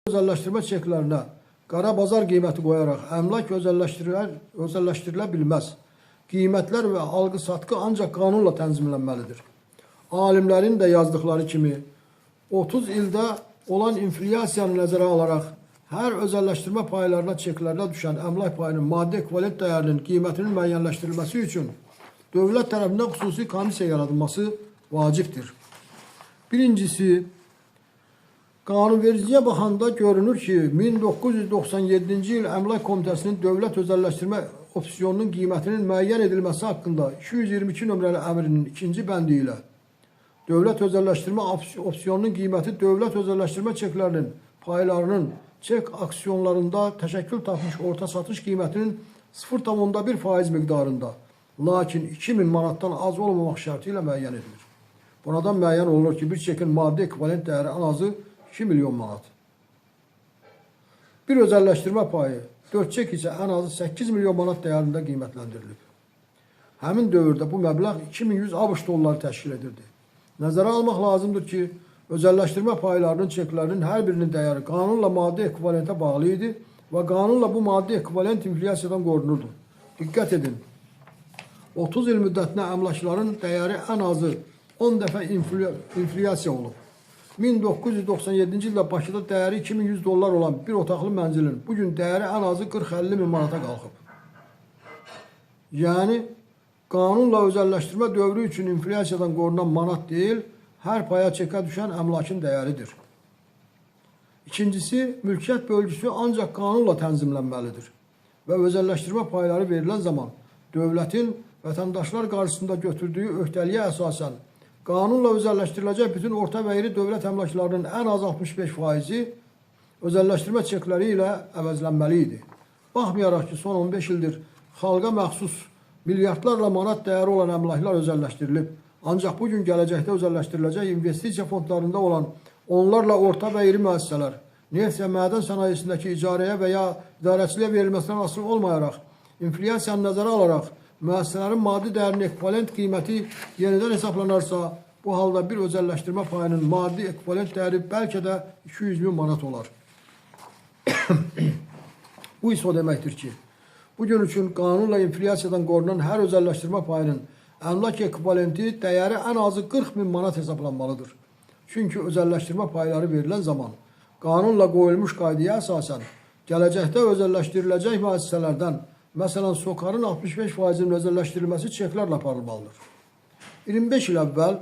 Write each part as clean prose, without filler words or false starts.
Özəlləşdirmə çeklərinə qara bazar qiyməti qoyaraq əmlak özəlləşdirilə bilməz. Qiymətlər və alqı-satqı ancaq qanunla tənzimlənməlidir. Alimlərin də yazdıqları kimi 30 ildə olan inflyasiyanı nəzərə alaraq hər özəlləşdirmə paylarına çeklərinə düşən əmlak payının maddi ekvivalent dəyərinin qiymətinin müəyyənləşdirilməsi üçün dövlət tərəfindən xüsusi komissiya yaradılması vacibdir. Birincisi, qanunvericiliyə baxanda görünür ki, 1997-ci il Əmlak Komitəsinin dövlət özəlləşdirmə opsiyonunun qiymətinin müəyyən edilməsi haqqında 222 nömrəli əmrinin ikinci bəndi ilə dövlət özəlləşdirmə opsiyonunun qiyməti dövlət özəlləşdirmə çeklərinin paylarının çek aksiyonlarında təşəkkül tapmış orta satış qiymətinin 0,1% miqdarında, lakin 2000 manatdan az olmamaq şərti ilə müəyyən edilir. Buradan müəyyən olunur ki, bir çekin maddi ekvivalent dəyəri ən azı 2 milyon manat. Bir özəlləşdirmə payı 4 çek isə ən azı 8 milyon manat dəyərində qiymətləndirilib. Həmin dövrdə bu məbləğ 2100 ABŞ dolları təşkil edirdi. Nəzərə almaq lazımdır ki, özəlləşdirmə paylarının çeklərinin hər birinin dəyəri qanunla maddi ekvivalentə bağlı idi və qanunla bu maddi ekvivalent inflyasiyadan qorunurdu. Diqqət edin, 30 il müddətinə əmlakların dəyəri ən azı 10 dəfə inflyasiya olub. 1997-ci ildə Bakıda dəyəri 2100 dollar olan bir otaqlı mənzilin bugün dəyəri ən azı 40-50 min manata qalxıb. Yəni, qanunla özəlləşdirmə dövrü üçün inflyasiyadan qorunan manat deyil, hər paya çekə düşən əmlakın dəyəridir. İkincisi, mülkiyyət bölgüsü ancaq qanunla tənzimlənməlidir və özəlləşdirmə payları verilən zaman dövlətin vətəndaşlar qarşısında götürdüyü öhdəliyə əsasən qanunla özəlləşdiriləcək bütün orta və iri dövlət əmlaklarının ən az 65%-i özəlləşdirmə çekləri ilə əvəzlənməli idi. Baxmayaraq ki, son 15 ildir xalqa məxsus milyardlarla manat dəyəri olan əmlaklar özəlləşdirilib. Ancaq bugün gələcəkdə özəlləşdiriləcək investisiya fondlarında olan onlarla orta və iri müəssisələr, neft və mədən sənayesindəki icarəyə və ya idarəçiliyə verilməsindən asılı olmayaraq, inflyasiyanı nəzərə alaraq müəssisələrin maddi dəyərinin ekvivalent qiyməti yenidən hesablanarsa, bu halda bir özəlləşdirmə payının maddi ekvivalent dəyəri bəlkə də 200 min manat olar. Bu isə o deməkdir ki, bugün üçün qanunla inflyasiyadan qorunan hər özəlləşdirmə payının əmlak ekvivalenti dəyəri ən azı 40 min manat hesablanmalıdır. Çünki özəlləşdirmə payları verilən zaman qanunla qoyulmuş qaydaya əsasən gələcəkdə özəlləşdiriləcək müəssisələrdən, məsələn, SOCAR-ın 65%-inin özəlləşdirilməsi çeklərlə aparılmalıdır. 25 il əvvəl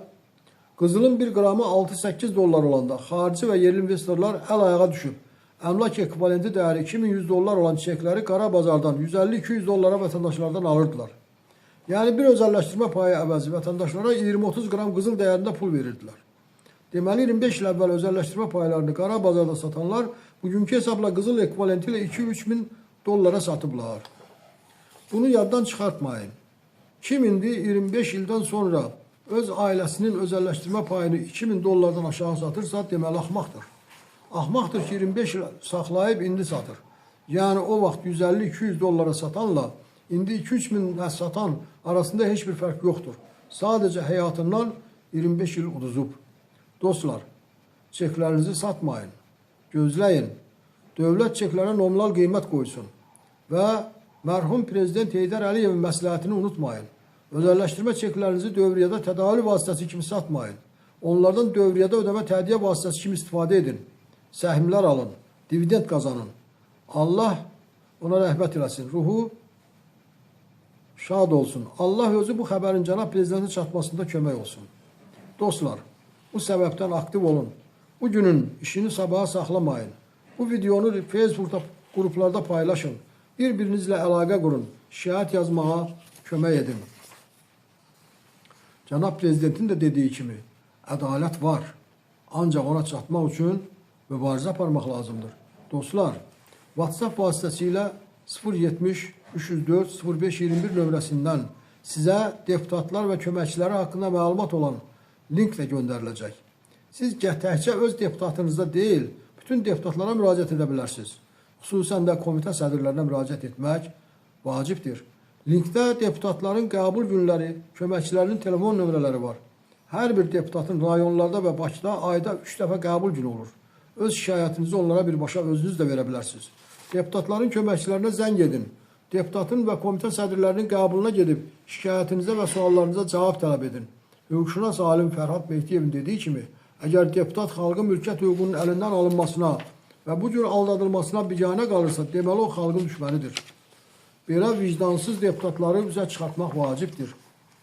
qızılın 1 qramı 6-8 dollar olanda xarici və yerli investorlar əl ayağa düşüb, əmlak ekvivalenti dəyəri 2100 dollar olan çekləri qara bazardan 150-200 dollara vətəndaşlardan alırdılar. Yəni bir özəlləşdirmə payı əvəzi vətəndaşlara 20-30 qram qızıl dəyərində pul verirdilər. Deməli 25 il əvvəl özəlləşdirmə paylarını qara bazarda satanlar bugünkü hesabla qızıl ekvivalenti ilə 2-3 min dollara satıblar. Bunu yaddan çıxartmayın. Kim indi 25 ildən sonra öz ailəsinin özəlləşdirmə payını 2000 dollardan aşağı satırsa, deməli axmaqdır. Axmaqdır ki, 25 il saxlayıb indi satır. Yəni o vaxt 150-200 dollara satanla indi 2-3 min satan arasında heç bir fərq yoxdur. Sadəcə həyatından 25 il uduzub. Dostlar, çeklərinizi satmayın. Gözləyin. Dövlət çeklərə nominal qiymət qoysun və mərhum Prezident Heydər Əliyevin məsləhətini unutmayın. Özəlləşdirmə çeklərinizi dövriyyədə tədavül vasitəsi kimi satmayın. Onlardan dövriyyədə ödəmə tədiyyə vasitəsi kimi istifadə edin. Səhmlər alın, dividend qazanın. Allah ona rəhmət eləsin, ruhu şad olsun. Allah özü bu xəbərin cənab Prezidentin çatmasında kömək olsun. Dostlar, bu səbəbdən aktiv olun. Bu günün işini sabaha saxlamayın. Bu videonu Facebook'da, qruplarda paylaşın. Bir-birinizlə əlaqə qurun. Şikayət yazmağa kömək edin. Cənab Prezidentin də dediyi kimi, ədalət var. Ancaq ona çatmaq üçün mübarizə aparmaq lazımdır. Dostlar, WhatsApp vasitəsilə 070 304 05 21 nömrəsindən sizə deputatlar və köməkçiləri haqqında məlumat olan link də göndəriləcək. Siz təkcə öz deputatınızda deyil, bütün deputatlara müraciət edə bilərsiniz. Xüsusən də komitə sədrlərinə müraciət etmək vacibdir. Linkdə deputatların qəbul günləri, köməkçilərinin telefon nömrələri var. Hər bir deputatın rayonlarda və Bakıda ayda 3 dəfə qəbul günü olur. Öz şikayətinizi onlara birbaşa özünüz də verə bilərsiniz. Deputatların köməkçilərinə zəng edin. Deputatın və komitə sədrlərinin qəbuluna gedib şikayətinizə və suallarınıza cavab tələb edin. Hüquqşünas alim Fərhad Mehdiyevin dediyi kimi, əgər deputat xalqın mülkiyyət hüququnun əlindən alınmasına və bu cür aldadılmasına biganə qalırsa, deməli o xalqın düşmənidir. Belə vicdansız deputatları üzə çıxartmaq vacibdir.